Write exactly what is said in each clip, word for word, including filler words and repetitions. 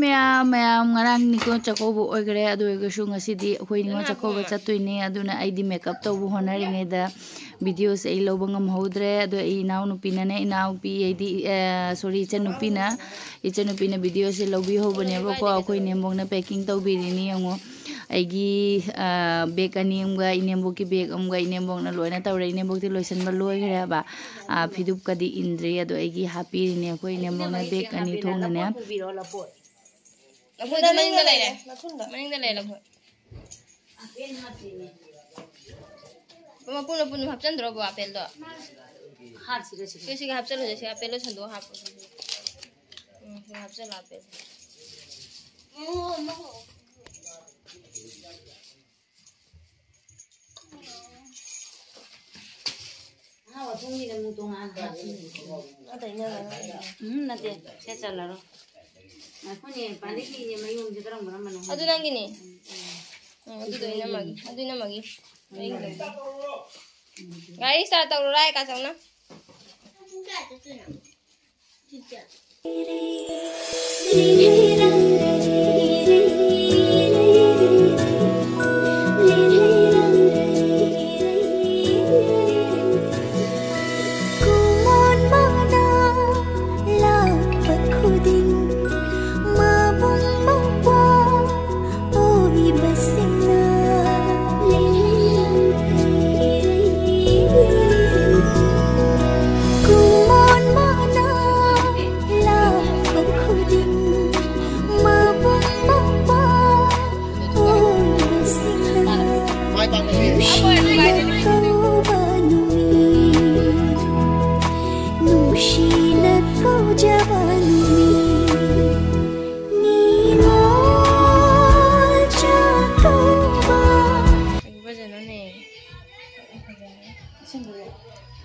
ꯃꯌꯥꯝ ꯃꯌꯥꯝ, ꯉꯔꯥꯡ ꯅꯤꯉꯣꯜ ꯆꯥꯛꯀꯧꯕ ꯑꯣꯏꯈ꯭ꯔꯦ꯫ ꯑꯗꯨ ꯑꯣꯏꯔꯒꯁꯨ ꯉꯁꯤꯗꯤ ꯑꯩꯈꯣꯏ ꯅꯤꯉꯣꯜ ꯆꯥꯛꯀꯧꯕ ꯆꯠꯇꯣꯏꯅꯦ꯫ ꯑꯗꯨꯅ ꯑꯩꯗꯤ ꯃꯦꯀꯞ ꯇꯧꯕ ꯍꯣꯠꯅꯔꯤꯉꯩꯗ ꯚꯤꯗꯤꯑꯣꯁꯦ ꯑꯩ ꯂꯧꯕ ꯉꯝꯍꯧꯗ꯭ꯔꯦ꯫ ꯑꯗꯣ ꯑꯩ ꯏꯅꯥꯎꯅꯨꯄꯤꯅꯅꯦ, ꯏꯅꯥꯎꯄꯤ ꯍꯥꯏꯗꯤ, ꯁꯣꯔꯤ, ꯏꯆꯟꯅꯨꯄꯤꯅ, ꯏꯆꯟꯅꯨꯄꯤꯅ ꯚꯤꯗꯤꯑꯣꯁꯦ ꯂꯧꯕꯤꯍꯧꯕꯅꯦꯕꯀꯣ꯫ ꯑꯩꯈꯣꯏ ꯏꯅꯦꯝꯕꯣꯛꯅ ꯄꯦꯀꯤꯡ ꯇꯧꯕꯤꯔꯤꯅꯤ ꯌꯦꯡꯉꯣ꯫ ꯑꯩꯒꯤ ꯕꯦꯒ ꯑꯅꯤ ꯑꯃꯒ, ꯏꯅꯦꯝꯕꯣꯛꯀꯤ ꯕꯦꯒ ꯑꯃꯒ ꯏꯅꯦꯝꯕꯣꯛꯅ ꯂꯣꯏꯅ ꯇꯧꯔꯦ꯫ ꯏꯅꯦꯝꯕꯣꯛꯇꯤ ꯂꯣꯏꯁꯤꯟꯕ ꯂꯣꯏꯈ꯭ꯔꯦꯕ꯫ ꯐꯤꯗꯨꯞꯀꯗꯤ ꯏꯟꯗ꯭ꯔꯤ꯫ ꯑꯗꯣ ꯑꯩꯒꯤ ꯍꯥꯞꯄꯤꯔꯤꯅꯦ ꯑꯩꯈꯣꯏ ꯏꯅꯦꯝꯕꯣꯛꯅ ꯕꯦꯒ ꯑꯅꯤ ꯊꯣꯡꯅꯅꯦ꯫ ꯂꯐꯣꯏꯗꯣ ꯃꯅꯤꯡꯗ ꯂꯩꯔꯦ꯫ ꯃꯅꯤꯡꯗ ꯂꯩꯔꯦ ꯂꯐꯣꯏ꯫ ꯃꯄꯨꯟ ꯃꯄꯨꯟ ꯍꯥꯞꯆꯤꯟꯗ꯭ꯔꯣꯕꯣ ꯑꯄꯦꯜꯗꯣ? ꯁꯤ ꯁꯤꯒ ꯍꯥꯞꯆꯤꯜꯂꯨꯁꯦ꯫ ꯁꯤ ꯑꯄꯦꯜꯗꯣ ꯁꯟꯗꯣꯛꯑ ꯍꯥꯞꯄꯣ꯫ ꯎꯝ, ꯁꯤꯒ ꯍꯥꯞꯆꯤꯜꯂꯣ ꯑꯄꯦꯜꯗꯣ꯫ ꯑꯍꯥꯎ ꯑꯊꯨꯝꯒꯤꯗ ꯑꯃꯨꯛ ꯇꯣꯉꯥꯟꯅ ꯍꯥꯞꯄꯤꯅꯦ꯫ ꯎꯝ, ꯅꯠꯇꯦ, ꯁꯦ ꯆꯜꯂꯔꯣꯏ꯫ ꯉꯥꯏꯈꯣꯅꯦ, ꯄꯥꯟꯗꯩ ꯐꯤꯅꯦ ꯃꯌꯣꯝꯁꯦ ꯀꯔꯝ ꯀꯔꯝꯕꯅꯣ? ꯑꯗꯨ ꯅꯪꯒꯤꯅꯦ꯫ ꯎꯝ, ꯎꯝ꯫ ꯎꯝ, ꯑꯗꯨꯗꯣ ꯏꯅꯝꯃꯒꯤ, ꯑꯗꯨ ꯏꯅꯝꯃꯒꯤ꯫ ꯎꯝ꯫ ꯒꯥꯔꯤ start ꯇꯧꯔꯨꯔꯥꯏ, ꯀꯥꯆꯧꯅ꯫ ꯀꯨꯃꯣꯟ ꯃꯥꯅ ꯂꯥꯛꯄ ꯈꯨꯗꯤꯡ ꯃꯕꯨꯡ ꯃꯧꯄ꯭ꯋꯥ ꯑꯣꯏꯕꯁꯤꯡꯅ ꯀꯨꯃꯣꯟ ꯃꯥꯅ ꯂꯥꯛꯄ ꯈꯨꯗꯤꯡ ꯃꯕꯨꯡ ꯃꯧꯄ꯭ꯋꯥ ꯑꯣꯏꯕꯁꯤꯡꯅ ꯅꯨꯡꯁꯤꯅ ꯀꯧꯕ ꯅꯨꯃꯤꯠ, ꯅꯨꯡꯁꯤꯅ ꯀꯧꯖꯕ ꯅꯨꯃꯤꯠ, ꯅꯤꯉꯣꯜ ꯆꯥꯛꯀꯧꯕ꯫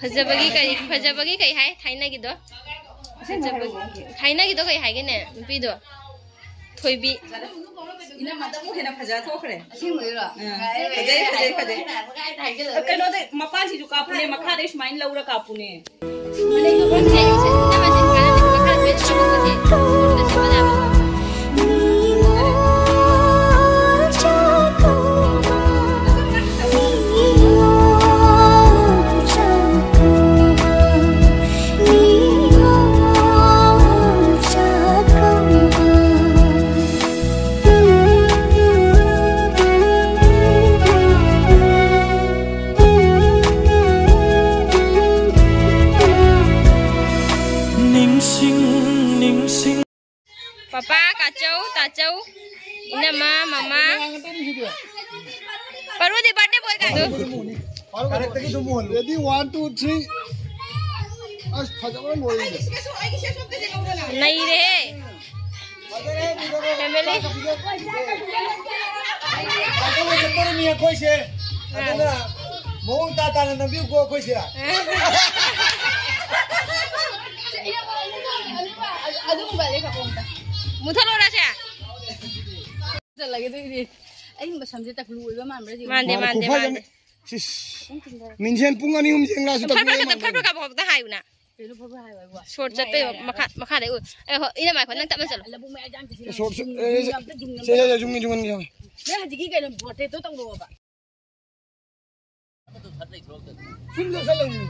ꯐꯖꯕꯒꯤ ꯀꯔꯤ, ꯐꯖꯕꯒꯤ ꯀꯔꯤ ꯍꯥꯏ? ꯊꯥꯏꯅꯒꯤꯗꯣ? ꯐꯖꯕꯒꯤ, ꯊꯥꯏꯅꯒꯤꯗꯣ ꯀꯔꯤ ꯍꯥꯏꯒꯦꯅꯦ, ꯅꯨꯄꯤꯗꯣ? ꯊꯣꯏꯕꯤ꯫ ꯏꯅꯝꯃꯗ ꯑꯃꯨꯛ ꯍꯦꯟꯅ ꯐꯖ ꯊꯣꯛꯈ꯭ꯔꯦ꯫ ꯑꯁꯦꯡꯕꯩꯔꯣ? ꯑꯥ꯫ ꯐꯖꯩ, ꯐꯖꯩ, ꯐꯖꯩ꯫ ꯀꯩꯅꯣꯗ ꯃꯄꯥꯟꯁꯤꯁꯨ ꯀꯥꯞꯄꯨꯅꯦ, ꯃꯈꯥꯗꯩ ꯁꯨꯃꯥꯏꯅ ꯂꯧꯔ ꯀꯥꯞꯄꯨꯅꯦ꯫ ꯃꯅꯤꯡꯗꯣ ꯈꯪꯗꯦ ꯑꯩꯁꯦ꯫ ꯏꯅꯝꯃꯁꯦ ꯁꯨꯃꯥꯏꯅ ꯃꯈꯥꯗ ꯁꯨꯃꯥꯏꯅ ꯀꯥꯞꯄꯛꯄꯁꯦ ꯐꯣꯟꯗ ꯁꯦꯝꯕ ꯌꯥꯕ꯫ ꯃꯃꯥ, ꯃꯃꯥ꯫ ꯄꯔꯨꯗꯤ birthday boy ꯀꯥꯏꯗꯣ꯫ ꯀꯔꯦꯛꯇꯒꯤ ꯑꯗꯨꯝ ꯃꯨꯍꯜꯂꯨ꯫ Ready, one, two, three. ꯑꯁ, ꯐꯖꯕ ꯂꯣꯏꯔꯦ꯫ ꯅꯩꯔꯦꯍꯦ꯫ ꯐꯖꯔꯦ, ꯐꯖꯔꯦ꯫ Family꯫ ꯆꯠꯇꯣꯔꯤꯃꯤ ꯑꯩꯈꯣꯏꯁꯦ꯫ ꯑꯗꯨꯅ ꯃꯑꯣꯡ ꯇꯥ ꯇꯥꯅ ꯅꯝꯕꯤꯌꯨꯀꯣ ꯑꯩꯈꯣꯏꯁꯦ꯫ ꯑꯗꯨꯒꯨꯝꯕ ꯂꯩꯈꯠꯄ ꯑꯝꯇ꯫ ꯃꯨꯊꯠꯂꯣꯔꯁꯦ꯫ ꯆꯠꯂꯒꯦ ꯑꯗꯨꯏꯗꯤ꯫ ꯑꯩ ꯃꯁꯝꯁꯦ ꯇꯀꯂꯨ ꯑꯣꯏꯕ ꯃꯥꯟꯕ꯭ꯔꯥ ꯌꯦꯡꯉꯨ꯫ ꯃꯥꯟꯗꯦ, ꯃꯥꯅ ꯃꯥꯟꯗꯦ, ꯈꯨꯐꯖ ꯃꯥꯟꯗꯦ꯫ ꯑꯃ-, ꯁꯤꯁ꯫ ꯈꯤꯇꯪ ꯆꯤꯡꯊꯔꯦ꯫ ꯃꯤꯡꯁꯦꯜ ꯄꯨꯡ ꯑꯅꯤ ꯑꯍꯨꯝ ꯌꯦꯡꯂꯛꯑꯁꯨ ꯐꯠ ꯇꯀꯂꯨ ꯐꯠ ꯑꯣꯏ ꯈꯛꯇ, ꯐꯠ ꯃꯥꯟꯗꯦ꯫ ꯐꯠ ꯈꯛꯇ ꯍꯥꯏꯌꯨꯅ꯫ ꯀꯩꯅꯣ ꯐꯠ ꯐꯠ ꯍꯥꯏꯌꯨ ꯍꯥꯏꯕꯣ? Short ꯆꯠꯇꯣꯏꯕ, ꯃꯈꯥ, ꯃꯈꯥꯗꯩ ꯎ-, ꯑꯦ, ꯍꯣꯏ, ꯏꯅꯝꯃ ꯉꯥꯏꯈꯣ, ꯅꯪ ꯇꯞꯅ ꯆꯠꯂꯣ꯫ ꯂꯧꯕꯨꯛ ꯃꯌꯥꯏꯗ ꯌꯥꯝ ꯆꯤꯁꯤꯜꯂꯦ꯫ Short ꯆꯠ-, ꯖꯨꯝ, ꯑꯦ, ꯖꯨꯝ, ꯖꯨꯝ, ꯖꯨꯝ, ꯖꯨꯝ꯫ ꯅꯪ ꯍꯧꯖꯤꯛꯀꯤ ꯀꯩꯅꯣ ꯄꯣꯔꯇ꯭ꯔꯦꯠꯇꯣ ꯇꯧꯔꯛꯑꯣꯕ꯫ ꯁꯨꯝ ꯆꯠꯁꯜꯂꯛꯏꯅꯦ꯫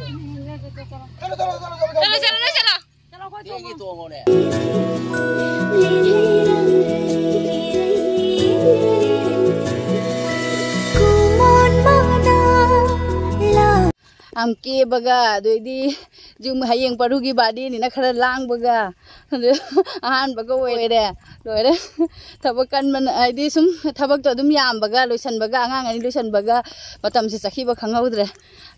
ꯆꯠꯂꯣ, ꯆꯠꯂꯣ, ꯆꯠꯂꯣ, ꯆꯠꯂꯣ꯫ ꯆꯠꯂꯣ, ꯆꯠꯂꯣ, ꯅꯣꯏ ꯆꯠꯂꯣ꯫ ꯌꯥꯝ ꯀꯦꯕꯒ, ꯑꯗꯩꯗꯤ ꯌꯨꯝ ꯍꯌꯦꯡ ꯄꯔꯨꯒꯤ birthdayꯅꯤꯅ ꯈꯔ ꯂꯥꯡꯕꯒ, ꯑꯗꯨ ꯑꯍꯥꯟꯕꯒ ꯑꯣꯏꯔꯦ, ꯂꯣꯏꯔꯦ꯫ ꯊꯕꯛ ꯀꯟꯕꯅ, ꯍꯥꯏꯗꯤ ꯁꯨꯝ ꯊꯕꯛꯇꯣ ꯑꯗꯨꯝ ꯌꯥꯝꯕꯒ, ꯂꯣꯏꯁꯟꯕꯒ, ꯑꯉꯥꯡ ꯑꯅꯤ ꯂꯣꯏꯁꯟꯕꯒ ꯃꯇꯝꯁꯦ ꯆꯠꯈꯤꯕ ꯈꯪꯍꯧꯗ꯭ꯔꯦ꯫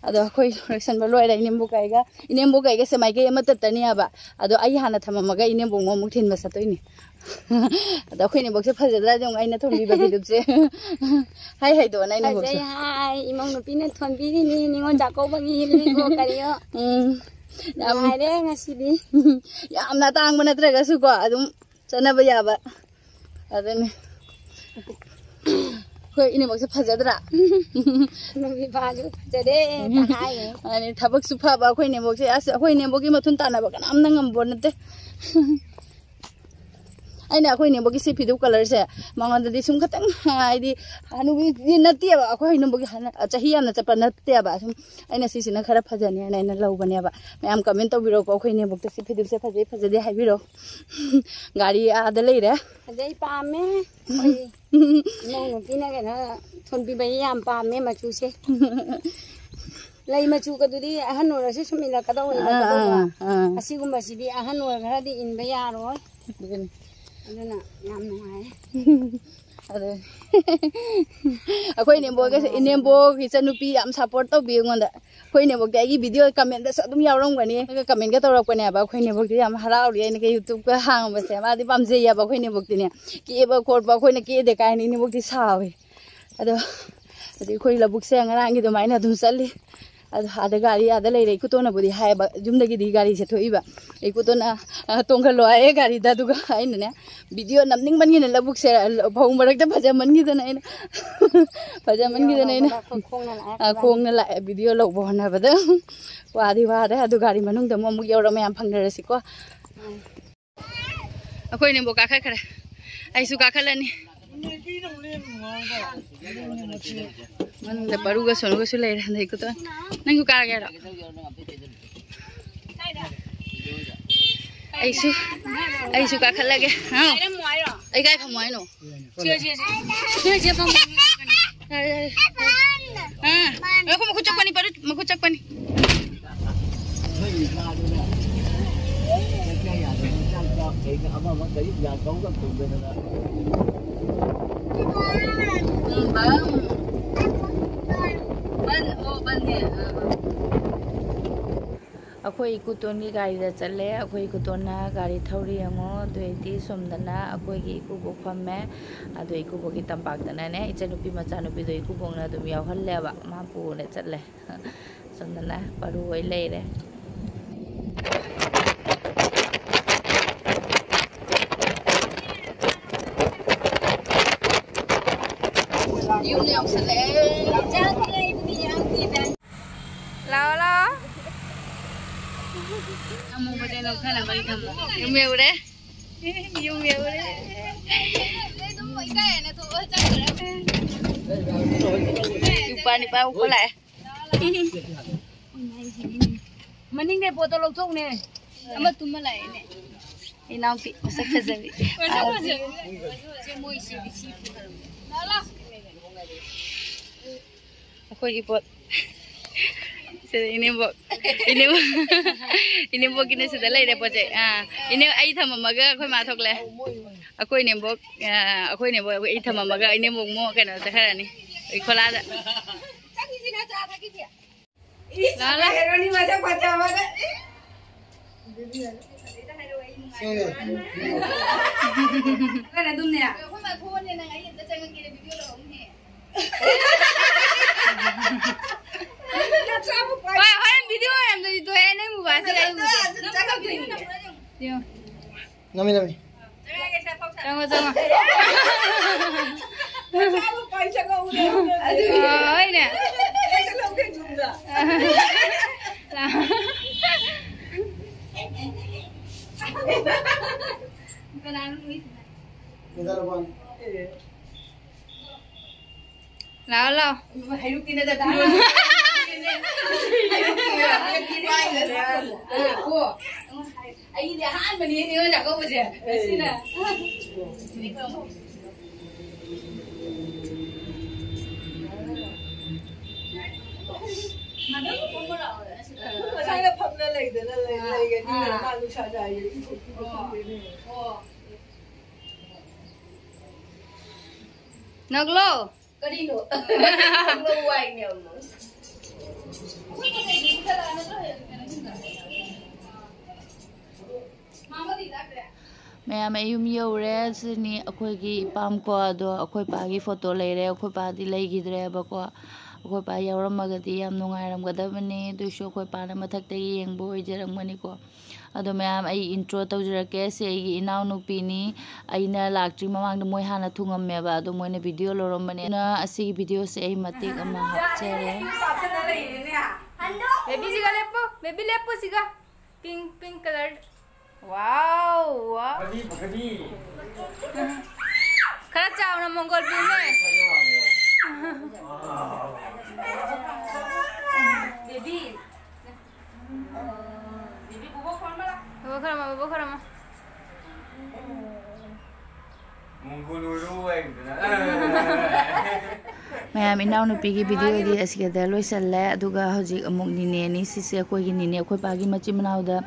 ꯑꯗꯣ ꯑꯩꯈꯣꯏ ꯂꯣꯏꯁꯟꯕ ꯂꯣꯏꯔꯦ꯫ ꯏꯅꯦꯝꯕꯣꯛ ꯀꯩꯒ, ꯏꯅꯦꯝꯕꯣꯛ ꯀꯩꯒꯁꯦ ꯃꯥꯏꯀꯩ ꯑꯃꯠꯇꯅꯦꯕ꯫ ꯑꯗꯣ ꯑꯩ ꯍꯥꯟꯅ ꯊꯝꯃꯝꯃꯒ ꯏꯅꯦꯝꯕꯣꯛ ꯑꯃꯨꯛ ꯊꯤꯟꯕ ꯆꯠꯇꯣꯏꯅꯦ꯫ ꯑꯗꯣ ꯑꯩꯈꯣꯏ ꯏꯅꯦꯝꯕꯣꯛꯁꯦ ꯐꯖꯗ꯭ꯔꯥ ꯌꯦꯡꯉꯨ, ꯑꯩꯅ ꯊꯣꯟꯕꯤꯕ ꯐꯤꯗꯨꯞꯁꯦ꯫ ꯍꯥꯏ ꯍꯥꯏꯗꯣꯛꯑꯣ ꯅꯪ ꯏꯅꯦꯝꯕꯣꯛꯁꯦ꯫ ꯐꯖꯩ ꯍꯥꯏ, ꯏꯃꯧ ꯅꯨꯄꯤꯅ ꯊꯣꯟꯕꯤꯔꯤꯅꯤ, ꯅꯤꯉꯣꯜ ꯆꯥꯛꯀꯧꯕꯒꯤ ꯂꯤꯒꯣ ꯀꯔꯤꯌꯣ꯫ ꯎꯝ꯫ ꯌꯥꯝ ꯅꯨꯡꯉꯥꯏꯔꯦ ꯉꯁꯤꯗꯤ꯫ ꯌꯥꯝꯅ ꯑꯇꯥꯡꯕ ꯅꯠꯇ꯭ꯔꯒꯁꯨꯀꯣ, ꯑꯗꯨꯝ ꯆꯠꯅꯕ ꯌꯥꯕ꯫ ꯑꯗꯨꯅꯤ꯫ ꯑꯩꯈꯣꯏ ꯏꯅꯦꯝꯕꯣꯛꯁꯦ ꯐꯖꯗ꯭ꯔꯥ? ꯅꯨꯃꯤꯠ ꯐꯥꯁꯨ ꯐꯖꯔꯦ ꯍꯥꯏꯌꯦ꯫ ꯃꯥꯅꯤ, ꯊꯕꯛꯁꯨ ꯐꯕ ꯑꯩꯈꯣꯏ ꯏꯅꯦꯝꯕꯣꯛꯁꯦ꯫ ꯑꯁ, ꯑꯩꯈꯣꯏ ꯏꯅꯦꯝꯕꯣꯛꯀꯤ ꯃꯊꯨꯟ ꯇꯥꯟꯅꯕ ꯀꯅꯥꯝꯅ ꯉꯝꯕ ꯅꯠꯇꯦ꯫ ꯑꯩꯅ ꯑꯩꯈꯣꯏ ꯏꯅꯦꯝꯕꯣꯛꯀꯤ ꯁꯤ ꯐꯤꯗꯨ colourꯁꯦ ꯃꯉꯣꯟꯗꯗꯤ ꯁꯨꯝ ꯈꯇꯪ, ꯍꯥꯏꯗꯤ, ꯍꯅꯨꯕꯤꯗꯤ ꯅꯠꯇꯦꯕ, ꯑꯩꯈꯣꯏ ꯏꯅꯦꯝꯕꯣꯛꯀꯤ ꯍꯅ-, ꯆꯍꯤ ꯌꯥꯝꯅ ꯆꯠꯄ ꯅꯠꯇꯦꯕ꯫ ꯁꯨꯝ ꯑꯩꯅ ꯁꯤꯁꯤꯅ ꯈꯔ ꯐꯖꯅꯤ ꯍꯥꯏꯅ ꯑꯩꯅ ꯂꯧꯕꯅꯦꯕ꯫ ꯃꯌꯥꯝ comment ꯇꯧꯕꯤꯔꯛꯎꯀꯣ, ꯑꯩꯈꯣꯏ ꯏꯅꯦꯝꯕꯣꯛꯇ ꯁꯤ ꯐꯤꯗꯨꯁꯦ ꯐꯖꯩ ꯐꯖꯗꯦ ꯍꯥꯏꯕꯤꯔꯛꯑꯣ꯫ ꯒꯥꯔꯤ ꯑꯥꯗ ꯂꯩꯔꯦ꯫ ꯐꯖꯩ, ꯄꯥꯝꯃꯦ꯫ ꯑꯩꯈꯣꯏ ꯏꯃꯧ ꯅꯨꯄꯤꯅ ꯀꯩꯅꯣ ꯊꯣꯟꯕꯤꯕ ꯌꯥꯝ ꯄꯥꯝꯃꯦ ꯃꯆꯨꯁꯦ꯫ ꯂꯩ ꯃꯆꯨꯒꯗꯨꯗꯤ ꯑꯍꯟ ꯑꯣꯏꯔꯁꯨ ꯁꯨꯝ ꯏꯜꯂꯛꯀꯗꯧꯕ, ꯑꯥ, ꯏꯜꯂꯛꯀꯗꯧꯕ꯫ ꯑꯥ, ꯑꯥ꯫ ꯑꯁꯤꯒꯨꯝꯕꯁꯤꯗꯤ ꯑꯍꯟ ꯑꯣꯏꯈ꯭ꯔꯗꯤ ꯏꯟꯕ ꯌꯥꯔꯣꯏ꯫ ꯑꯗꯨꯅꯤ꯫ ꯑꯗꯨꯅ ꯌꯥꯝ ꯅꯨꯡꯉꯥꯏ꯫ ꯑꯗꯨ ꯑꯩꯈꯣꯏ ꯏꯅꯦꯝꯕꯣꯛꯀ, ꯏꯅꯦꯝꯕꯣꯛ ꯏꯆꯟꯅꯨꯄꯤ ꯌꯥꯝ ꯁꯞꯄꯣꯔꯠ ꯇꯧꯕꯤ ꯑꯩꯉꯣꯟꯗ꯫ ꯑꯩꯈꯣꯏ ꯏꯅꯦꯝꯕꯣꯛꯇꯤ ꯑꯩꯒꯤ ꯚꯤꯗꯤꯑꯣ ꯀꯃꯦꯟꯗꯁꯨ ꯑꯗꯨꯝ ꯌꯥꯎꯔꯝꯒꯅꯤ, ꯑꯗꯨꯒ ꯀꯃꯦꯟꯒ ꯇꯧꯔꯛꯄꯅꯦꯕ꯫ ꯑꯩꯈꯣꯏ ꯏꯅꯦꯝꯕꯣꯛꯇꯤ ꯌꯥꯝ ꯍꯔꯥꯎꯔꯤ ꯑꯩꯅ ꯀꯩ ꯌꯨꯇ꯭ꯌꯨꯕꯀ ꯍꯥꯡꯕꯁꯦ, ꯃꯥꯗꯤ ꯄꯥꯝꯖꯩꯌꯦꯕ꯫ ꯑꯩꯈꯣꯏ ꯏꯅꯦꯝꯕꯣꯛꯇꯤꯅꯦ, ꯀꯦꯕ ꯈꯣꯠꯄ ꯑꯩꯈꯣꯏꯅ ꯀꯦꯗꯦ ꯀꯥꯏꯅ ꯏꯅꯦꯝꯕꯣꯛꯇꯤ ꯁꯥꯎꯋꯤ꯫ ꯑꯗꯣ ꯍꯧꯖꯤꯛ ꯑꯩꯈꯣꯏ ꯂꯧꯕꯨꯛꯁꯦ ꯉꯔꯥꯡꯒꯤ ꯑꯗꯨꯃꯥꯏꯅ ꯑꯗꯨꯝ ꯆꯠꯂꯤ꯫ ꯑꯗꯣ ꯑꯥꯗ ꯒꯥꯔꯤ ꯑꯥꯗ ꯂꯩꯔꯦ꯫ ꯏꯀꯨꯇꯣꯟꯅꯕꯨꯗꯤ ꯍꯥꯏꯌꯦꯕ, ꯌꯨꯝꯗꯒꯤꯗꯤ ꯒꯥꯔꯤꯁꯦ ꯊꯣꯛꯏꯕ꯫ ꯏꯀꯨꯇꯣꯟꯅ, "ꯑ, ꯇꯣꯡꯈꯠꯂꯣ" ꯍꯥꯏꯌꯦ ꯒꯥꯔꯤꯗ꯫ ꯑꯗꯨꯒ ꯑꯩꯅꯅꯦ, ꯚꯤꯗꯤꯑꯣ ꯅꯝꯅꯤꯡꯃꯟꯒꯤꯅ ꯂꯧꯕꯨꯛꯁꯦ, ꯐꯧ ꯃꯔꯛꯇ ꯐꯖꯃꯟꯈꯤꯗꯅ ꯑꯩꯅ, ꯐꯖꯃꯟꯈꯤꯗꯅ ꯑꯩꯅ, ꯈꯣꯡꯅ ꯂꯥꯛꯑꯦ꯫ ꯑ, ꯈꯣꯡꯅ ꯂꯥꯛꯑꯦ ꯚꯤꯗꯤꯑꯣ ꯂꯧꯕ ꯍꯣꯠꯅꯕꯗ꯫ ꯋꯥꯗꯤ ꯋꯥꯔꯦ꯫ ꯑꯗꯨ ꯒꯥꯔꯤ ꯃꯅꯨꯡꯗ ꯑꯃꯨꯛ, ꯑꯃꯨꯛ ꯌꯧꯔ ꯃꯌꯥꯝ ꯐꯪꯅꯔꯁꯤꯀꯣ꯫ ꯑꯩꯈꯣꯏ ꯏꯅꯦꯝꯕꯣꯛ ꯀꯥꯈꯠꯈ꯭ꯔꯦ꯫ ꯑꯩꯁꯨ ꯀꯥꯈꯠꯂꯅꯤ꯫ ꯃꯅꯨꯡꯗ ꯄꯔꯨꯒ ꯁꯣꯅꯨꯒꯁꯨ ꯂꯩꯔꯦ꯫ ꯑꯗꯩ ꯏꯀꯨꯇꯣꯟ, ꯅꯪꯁꯨ ꯀꯥꯒꯦ ꯍꯥꯏꯔꯣ? ꯑꯩꯁꯨ, ꯑꯩꯁꯨ ꯀꯥꯈꯠꯂꯒꯦ꯫ ꯍꯥꯎ꯫ ꯑꯩ ꯀꯥꯏ ꯐꯝꯃꯣ ꯍꯥꯏꯅꯣ? ꯁꯦ, ꯁꯦ, ꯁꯦ, ꯐꯝꯃꯣ꯫ ꯌꯥꯔꯦ, ꯌꯥꯔꯦ꯫ ꯑꯥ, ꯉꯥꯏꯈꯣ, ꯃꯈꯨꯠ ꯆꯞꯄꯅꯤ, ꯄꯔꯨ, ꯃꯈꯨꯠ ꯆꯞꯄꯅꯤ꯫ ꯑꯩꯈꯣꯏ ꯏꯀꯨꯇꯣꯟꯒꯤ ꯒꯥꯔꯤꯗ ꯆꯠꯂꯦ꯫ ꯑꯩꯈꯣꯏ ꯏꯀꯨꯇꯣꯟꯅ ꯒꯥꯔꯤ ꯊꯧꯔꯤ ꯌꯦꯡꯉꯣ꯫ ꯑꯗꯨ ꯑꯣꯏꯗꯤ ꯁꯣꯝꯗꯅ ꯑꯩꯈꯣꯏꯒꯤ ꯏꯀꯨꯕꯣꯛ ꯐꯝꯃꯦ꯫ ꯑꯗꯨ ꯏꯀꯨꯕꯣꯛꯀꯤ ꯇꯝꯄꯥꯛꯇꯅꯅꯦ, ꯏꯆꯟꯅꯨꯄꯤ ꯃꯆꯥꯅꯨꯄꯤꯗꯣ ꯏꯀꯨꯕꯣꯛꯅ ꯑꯗꯨꯝ ꯌꯥꯎꯍꯜꯂꯦꯕ꯫ ꯃꯥ ꯄꯨꯔ ꯆꯠꯂꯦ꯫ ꯁꯣꯝꯗꯅ ꯄꯔꯨ ꯍꯣꯏ ꯂꯩꯔꯦ꯫ ꯌꯨꯝ ꯌꯧꯁꯜꯂꯛꯑꯦ꯫ ꯂꯥꯛꯑꯣ, ꯂꯥꯛꯑꯣ꯫ ꯑꯃꯨꯕꯁꯦ ꯂꯧꯊꯅꯕꯒꯤ ꯊꯝꯃꯣ꯫ ꯌꯨꯝ ꯌꯧꯔꯦ꯫ ꯌꯨꯝ ꯌꯧꯔꯦ꯫ ꯅꯨꯄꯥ, ꯅꯨꯄꯥ ꯎꯞꯄ ꯂꯥꯛꯑꯦ꯫ ꯃꯅꯤꯡꯗꯩ ꯄꯣꯠꯇꯣ ꯂꯧꯊꯣꯛꯎꯅꯦ꯫ ꯑꯃ ꯇꯨꯝꯃ ꯂꯥꯛꯑꯦꯅꯦ꯫ ꯏꯅꯥꯎꯄꯤ ꯃꯁꯛ ꯐꯖꯕꯤ꯫ ꯃꯁꯛ ꯐꯖꯕꯤ꯫ ꯑꯩꯈꯣꯏꯒꯤ ꯄꯣꯠ꯫ ꯏꯅꯦꯝꯕꯣꯛ, ꯏꯅꯦꯝꯕꯣꯛ, ꯏꯅꯦꯝꯕꯣꯛꯀꯤꯅ ꯁꯤꯗ ꯂꯩꯔꯦ ꯄꯣꯠ ꯆꯩ꯫ ꯑꯥ, ꯏꯅꯦ, ꯑꯩ ꯊꯝꯃꯝꯃꯒ ꯑꯩꯈꯣꯏ ꯃꯥ ꯊꯣꯛꯂꯦ꯫ ꯑꯩꯈꯣꯏ ꯏꯅꯦꯝꯕꯣꯛ, ꯑꯥ, ꯑꯩꯈꯣꯏ ꯏꯅꯦꯝꯕꯣꯛ ꯑꯩ ꯊꯝꯃꯝꯃꯒ ꯏꯅꯦꯝꯕꯣꯛ ꯃꯣ ꯀꯩꯅꯣ ꯆꯠꯈ꯭ꯔꯅꯤ, ꯏꯈꯣꯂꯥꯗ꯫ ꯂꯥꯛꯑꯣ, ꯂꯥꯛꯑꯣ꯫ ꯍꯦꯔꯣꯅꯤ ꯃꯁꯛ ꯐꯖꯕꯗ꯫ ꯁꯦ꯫ ꯀꯩꯅꯣ ꯑꯗꯨꯝꯅꯦ꯫ ꯑꯩꯈꯣꯏ ꯃꯥ ꯊꯣꯛꯑꯅꯦ, ꯅꯪ ꯑꯩ ꯑꯝꯇ ꯆꯪꯉꯛꯀꯦ, ꯚꯤꯗꯤꯑꯣ ꯂꯧꯔꯝꯅꯦ꯫ ꯍꯣꯏ, ꯍꯣꯔꯦꯟ ꯚꯤꯗꯤꯑꯣ ꯑꯣꯏꯔꯝꯗ꯭ꯔꯗꯤ ꯇꯣꯛꯑꯦ, ꯅꯪ ꯃꯨꯕꯥꯁꯤꯗ ꯑꯩ ꯎꯗꯦ꯫ ꯌꯦꯡꯉꯣ꯫ ꯅꯝꯃꯤ, ꯅꯝꯃꯤ꯫ ꯆꯪꯉꯣ, ꯆꯪꯉꯣ꯫ ꯑꯗꯨ ꯍꯣꯏꯅꯦ꯫ ꯀꯅꯥꯅꯣ ꯅꯣꯏꯁꯤꯅ? ꯂꯥꯛꯑꯣ, ꯂꯥꯛꯑꯣ꯫ ꯍꯩꯔꯨꯛꯀꯤꯅꯦ ꯗꯗꯥ꯫ ꯍꯩꯔꯨꯛꯀꯤꯅꯦ꯫ ꯑꯩꯗꯤ ꯑꯍꯥꯟꯕꯅꯤ ꯅꯤꯉꯣꯜ ꯆꯥꯛꯀꯧꯕꯁꯦ꯫ ꯉꯁꯤꯅ꯫ ꯉꯁꯥꯏꯅ ꯐꯝꯅ ꯂꯩꯗꯅ ꯂꯩ-, ꯂꯩꯒꯅꯤꯅ ꯃꯥ ꯅꯨꯡꯁꯥ ꯌꯥꯏꯔꯤ꯫ ꯅꯛꯂꯣ꯫ ꯀꯔꯤꯅꯣ? ꯅꯛꯂꯣ ꯋꯥꯏꯅꯦ ꯑꯃꯨꯛ꯫ ꯃꯌꯥꯝ, ꯑꯩ ꯌꯨꯝ ꯌꯧꯔꯦ꯫ ꯁꯤꯅꯤ ꯑꯩꯈꯣꯏꯒꯤ ꯏꯄꯥꯝꯀꯣ꯫ ꯑꯗꯣ ꯑꯩꯈꯣꯏ ꯄꯥꯒꯤ ꯐꯣꯇꯣ ꯂꯩꯔꯦ꯫ ꯑꯩꯈꯣꯏ ꯄꯥꯗꯤ ꯂꯩꯈꯤꯗ꯭ꯔꯦꯕꯀꯣ꯫ ꯑꯩꯈꯣꯏ ꯄꯥ ꯌꯥꯎꯔꯝꯃꯒꯗꯤ ꯌꯥꯝ ꯅꯨꯡꯉꯥꯏꯔꯝꯒꯗꯕꯅꯤ꯫ ꯑꯗꯨꯏꯁꯨ ꯑꯩꯈꯣꯏ ꯄꯥꯅ ꯃꯊꯛꯇꯒꯤ ꯌꯦꯡꯕ ꯑꯣꯏꯖꯔꯝꯒꯅꯤꯀꯣ꯫ ꯑꯗꯣ ꯃꯌꯥꯝ, ꯑꯩ ꯏꯟꯇ꯭ꯔꯣ ꯇꯧꯖꯔꯛꯀꯦ꯫ ꯁꯤ ꯑꯩꯒꯤ ꯏꯅꯥꯎꯅꯨꯄꯤꯅꯤ꯫ ꯑꯩꯅ ꯂꯥꯛꯇ꯭ꯔꯤ ꯃꯃꯥꯡꯗ ꯃꯣꯏ ꯍꯥꯟꯅ ꯊꯨꯡꯉꯝꯃꯦꯕ꯫ ꯑꯗꯣ ꯃꯣꯏꯅ ꯚꯤꯗꯤꯑꯣ ꯂꯧꯔꯝꯕꯅꯦ꯫ ꯑꯗꯨꯅ ꯑꯁꯤꯒꯤ ꯚꯤꯗꯤꯑꯣꯁꯦ ꯑꯩ ꯃꯇꯦꯛ ꯑꯃ ꯍꯥꯞꯆꯔꯦ꯫ ꯕꯦꯕꯤ ꯁꯤꯒ ꯂꯦꯞꯄꯨ꯫ ꯕꯦꯕꯤ ꯂꯦꯞꯄꯨ ꯁꯤꯒ꯫ ꯄꯤꯡ, ꯄꯤꯡ ꯀꯂꯔ꯫ ꯋꯥꯎ, ꯋꯥꯎ꯫ ꯐꯗꯤ, ꯐꯗꯤ꯫ ꯈꯔ ꯆꯥꯎꯅ ꯃꯣꯡꯒꯣꯜ ꯄꯤꯡꯅꯦ꯫ ꯕꯦꯕꯤ꯫ ꯕꯦꯕꯤ, ꯕꯣꯕꯣꯛ ꯈꯣꯏꯔꯝꯃꯣ ꯂꯥꯎ꯫ ꯕꯣꯕꯣꯛ ꯈꯣꯏꯔꯝꯃꯣ, ꯕꯣꯕꯣꯛ ꯈꯣꯏꯔꯝꯃꯣ꯫ ꯃꯣꯡꯒꯣꯜ ꯑꯣꯏꯔꯣ ꯍꯥꯏꯕꯗꯨꯅ꯫ ꯃꯌꯥꯝ, ꯏꯅꯥꯎꯅꯨꯄꯤꯒꯤ ꯚꯤꯗꯤꯑꯣꯗꯤ ꯑꯁꯤꯗ ꯂꯣꯏꯁꯜꯂꯦ꯫ ꯑꯗꯨꯒ ꯍꯧꯖꯤꯛ ꯑꯃꯨꯛ ꯅꯤꯅꯦ ꯑꯅꯤ, ꯁꯤꯁꯦ ꯑꯩꯈꯣꯏꯒꯤ ꯅꯤꯅꯦ, ꯑꯩꯈꯣꯏ ꯄꯥꯒꯤ ꯃꯆꯤꯟ ꯃꯅꯥꯎꯗ,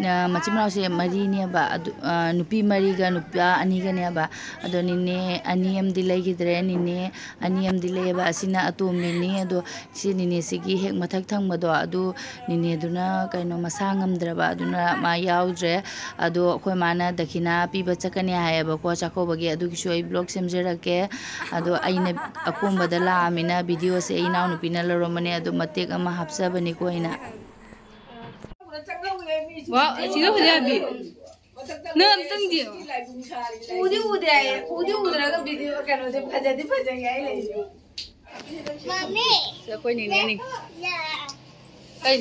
ꯑ, ꯃꯆꯤꯟ ꯃꯅꯥꯎꯁꯦ ꯃꯔꯤꯅꯦꯕ꯫ ꯑꯗꯨ, ꯑ, ꯅꯨꯄꯤ ꯃꯔꯤꯒ ꯅꯨꯄꯥ ꯑꯅꯤꯒꯅꯦꯕ꯫ ꯑꯗꯣ ꯅꯤꯅꯦ ꯑꯅꯤ ꯑꯃꯗꯤ ꯂꯩꯈꯤꯗ꯭ꯔꯦ꯫ ꯅꯤꯅꯦ ꯑꯅꯤ ꯑꯃꯗꯤ ꯂꯩꯌꯦꯕ꯫ ꯑꯁꯤꯅ ꯑꯇꯣꯝꯕꯤꯅꯤ꯫ ꯑꯗꯣ ꯁꯤ ꯅꯤꯅꯦꯁꯤꯒꯤ ꯍꯦꯛ ꯃꯊꯛ ꯊꯪꯕꯗꯣ, ꯑꯗꯨ ꯅꯤꯅꯦꯗꯨꯅ ꯀꯩꯅꯣ, ꯃꯁꯥ ꯉꯝꯗ꯭ꯔꯕ, ꯑꯗꯨꯅ ꯃꯥ ꯌꯥꯎꯗ꯭ꯔꯦ꯫ ꯑꯗꯣ ꯑꯩꯈꯣꯏ ꯃꯥꯅ ꯗꯈꯤꯅꯥ ꯄꯤꯕ ꯆꯠꯀꯅꯤ ꯍꯥꯏꯌꯦꯕꯀꯣ, ꯆꯥꯛꯀꯧꯕꯒꯤ꯫ ꯑꯗꯨꯒꯤꯁꯨ ꯑꯩ ꯕ꯭ꯂꯣꯒ ꯁꯦꯝꯖꯔꯛꯀꯦ꯫ ꯑꯗꯣ ꯑꯩꯅ ꯑꯀꯣꯝꯕꯗ ꯂꯥꯛꯑꯃꯤꯅ ꯚꯤꯗꯤꯑꯣꯁꯦ ꯑꯩ ꯏꯅꯥꯎꯅꯨꯄꯤꯅ ꯂꯧꯔꯝꯕꯅꯦ, ꯑꯗꯣ ꯃꯇꯦꯛ ꯑꯃ ꯍꯥꯞꯆꯕꯅꯤꯀꯣ ꯑꯩꯅ꯫ ꯋꯥ, ꯑꯁꯤꯗ ꯍꯧꯖꯤꯛ ꯍꯥꯏꯕꯤ꯫ ꯅꯪ ꯑꯝꯇꯪ ꯌꯦꯡꯉꯣ꯫ ꯎꯗꯤ ꯎꯗꯦ ꯍꯥꯏꯌꯦ꯫ ꯎꯗꯤ ꯎꯗ꯭ꯔꯒ ꯚꯤꯗꯤꯑꯣ ꯀꯩꯅꯣꯗꯤ ꯐꯖꯗꯤ ꯐꯖꯩ ꯍꯥꯏ ꯂꯩ꯫ ꯁꯤ ꯑꯩꯈꯣꯏ ꯅꯦꯅꯦꯅꯤ꯫ ꯀꯩ?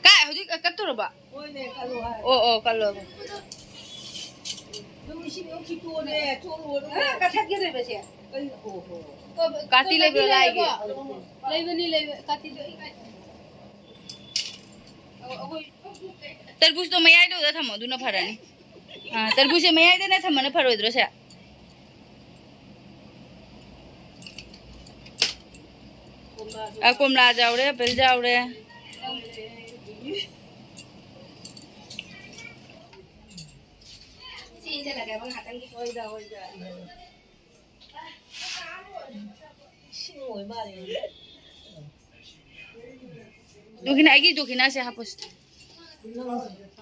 ꯀꯥꯏ ꯍꯧꯖꯤꯛ ꯀꯠꯇꯧꯔꯕ? ꯑꯣ, ꯑꯣ, ꯀꯠꯂꯣ꯫ ꯀꯥꯇꯤ ꯂꯩꯕ꯭ꯔꯣ ꯂꯥꯏꯒꯤ? ꯂꯩꯕꯅꯤ, ꯂꯩꯕ-, ꯀꯥꯇꯤꯗꯣ꯫ ꯇꯔꯕꯨꯖꯇꯣ ꯃꯌꯥꯏꯗꯨꯗ ꯊꯝꯃꯣ, ꯑꯗꯨꯅ ꯐꯔꯅꯤ꯫ ꯑꯥ, ꯇꯔꯕꯨꯖꯁꯦ ꯃꯌꯥꯏꯗꯅ ꯊꯝꯕꯅ ꯐꯔꯣꯏꯗ꯭ꯔꯣ ꯁꯦ? ꯑꯥ, ꯀꯣꯝꯂꯥꯁꯨ ꯌꯥꯎꯔꯦ, ꯑꯦꯄꯜꯁꯨ ꯌꯥꯎꯔꯦ꯫ ꯗꯨꯈꯤꯅꯥ, ꯑꯩꯒꯤ ꯗꯨꯈꯤꯅꯥꯁꯦ ꯍꯥꯞꯄꯣꯁꯦ꯫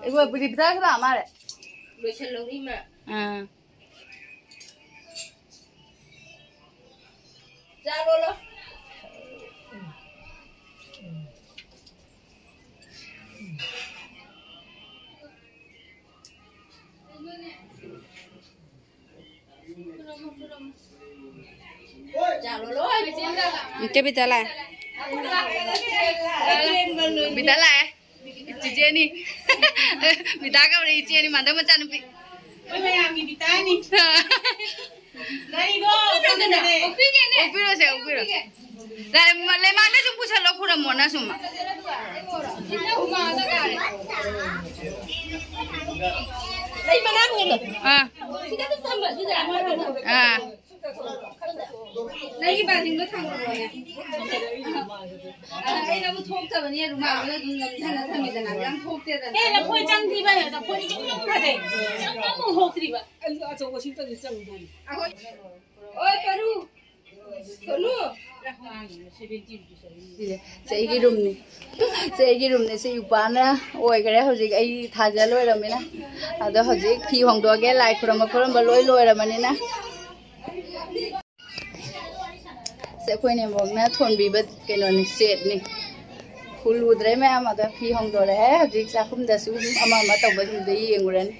ꯑꯩꯈꯣꯏ ꯕꯤꯕꯤꯇꯥꯁꯨ ꯂꯥꯛꯑ ꯃꯥꯜꯂꯦ꯫ ꯂꯣꯏꯁꯜꯂꯧꯔꯤ ꯃꯥ꯫ ꯑꯥ꯫ ꯆꯥ ꯂꯣꯜꯂꯣ꯫ ꯏꯆꯦ ꯕꯤꯇꯥ ꯂꯥꯛꯑꯦ꯫ ꯕꯤꯇꯥ ꯂꯥꯛꯑꯦ꯫ ꯆꯤꯆꯦꯅꯤ꯫ ꯕꯤꯇꯥ ꯀꯧꯔꯦ, ꯏꯆꯦꯅꯤ, ꯃꯥꯟꯗ ꯃꯆꯥꯅꯨꯄꯤ꯫ ꯑꯩꯈꯣꯏ ꯃꯌꯥꯝꯒꯤ ꯕꯤꯇꯥꯅꯤ꯫ ꯒꯥꯔꯤꯗꯣ ꯑꯣꯛꯄꯤꯔꯣꯁꯦ, ꯑꯣꯛꯄꯤꯔꯣ꯫ ꯂꯩ-, ꯂꯩꯃꯥꯡꯗ ꯁꯨꯝ ꯄꯨꯁꯜꯂꯣ, ꯈꯨꯔꯝꯃꯣꯅ ꯁꯨꯝ꯫ ꯂꯩ ꯃꯅꯥ ꯍꯣꯡꯗꯣ꯫ ꯑꯥ꯫ ꯑꯥ꯫ ꯅꯪꯒꯤ ꯕꯥꯜꯇꯤꯟꯗꯣ ꯊꯥꯡꯒꯠꯂꯣꯅꯦ꯫ ꯑꯩꯅꯕꯨ ꯊꯣꯛꯇꯕꯅꯤ, ꯔꯨꯃꯥꯜꯗꯨꯗ ꯑꯗꯨꯝ ꯅꯝꯁꯤꯜꯂ ꯊꯝꯃꯤꯗꯅ, ꯌꯥꯝ ꯊꯣꯛꯇꯦꯗꯅ꯫ ꯑꯦ, ꯂꯐꯣꯏ ꯆꯪꯗ꯭ꯔꯤꯕ, ꯂꯐꯣꯏ ꯏꯆꯪ ꯆꯪꯗ꯭ꯔꯦ꯫ ꯆꯪ ꯑꯃꯨꯛ ꯊꯣꯛꯇ꯭ꯔꯤꯕ꯫ ꯑꯩꯁꯨ ꯑꯆꯧꯕ ꯁꯤꯝꯇꯗꯤ ꯆꯪꯗꯣꯏꯅꯤ꯫ ꯑꯩꯈꯣꯏ, ꯑꯣꯏ, ꯄꯔꯨ꯫ ꯁꯣꯅꯨ꯫ ꯁꯤꯁꯦ, ꯁꯤ ꯑꯩꯒꯤ ꯔꯨꯝꯅꯤ꯫ ꯁꯤ ꯑꯩꯒꯤ ꯔꯨꯝꯅꯤ꯫ ꯁꯤ ꯏꯄꯥꯅ ꯑꯣꯏꯈꯔꯦ꯫ ꯍꯧꯖꯤꯛ ꯑꯩ ꯊꯥꯖ ꯂꯣꯏꯔꯝꯃꯤꯅ꯫ ꯑꯗꯣ ꯍꯧꯖꯤꯛ ꯐꯤ ꯍꯣꯡꯗꯣꯛꯑꯒꯦ꯫ ꯂꯥꯏ ꯈꯨꯔꯝꯕ ꯈꯨꯔꯝꯕ ꯂꯣꯏ ꯂꯣꯏꯔꯕꯅꯤꯅ꯫ ꯁꯤ ꯑꯩꯈꯣꯏ ꯅꯦꯝꯕꯣꯛꯅ ꯊꯣꯟꯕꯤꯕ ꯀꯩꯅꯣꯅꯤ, ꯁꯦꯠꯅꯤ꯫ ꯐꯨꯜ ꯎꯗ꯭ꯔꯦ ꯃꯌꯥꯝ꯫ ꯑꯗꯣ ꯐꯤ ꯍꯣꯡꯗꯣꯔꯛꯑꯦ꯫ ꯍꯧꯖꯤꯛ ꯆꯥꯛꯈꯨꯝꯗꯁꯨ ꯑꯗꯨꯝ ꯑꯃ ꯑꯃ ꯇꯧꯕꯁꯤꯡꯗꯣ ꯌꯦꯡꯉꯨꯔꯅꯤ꯫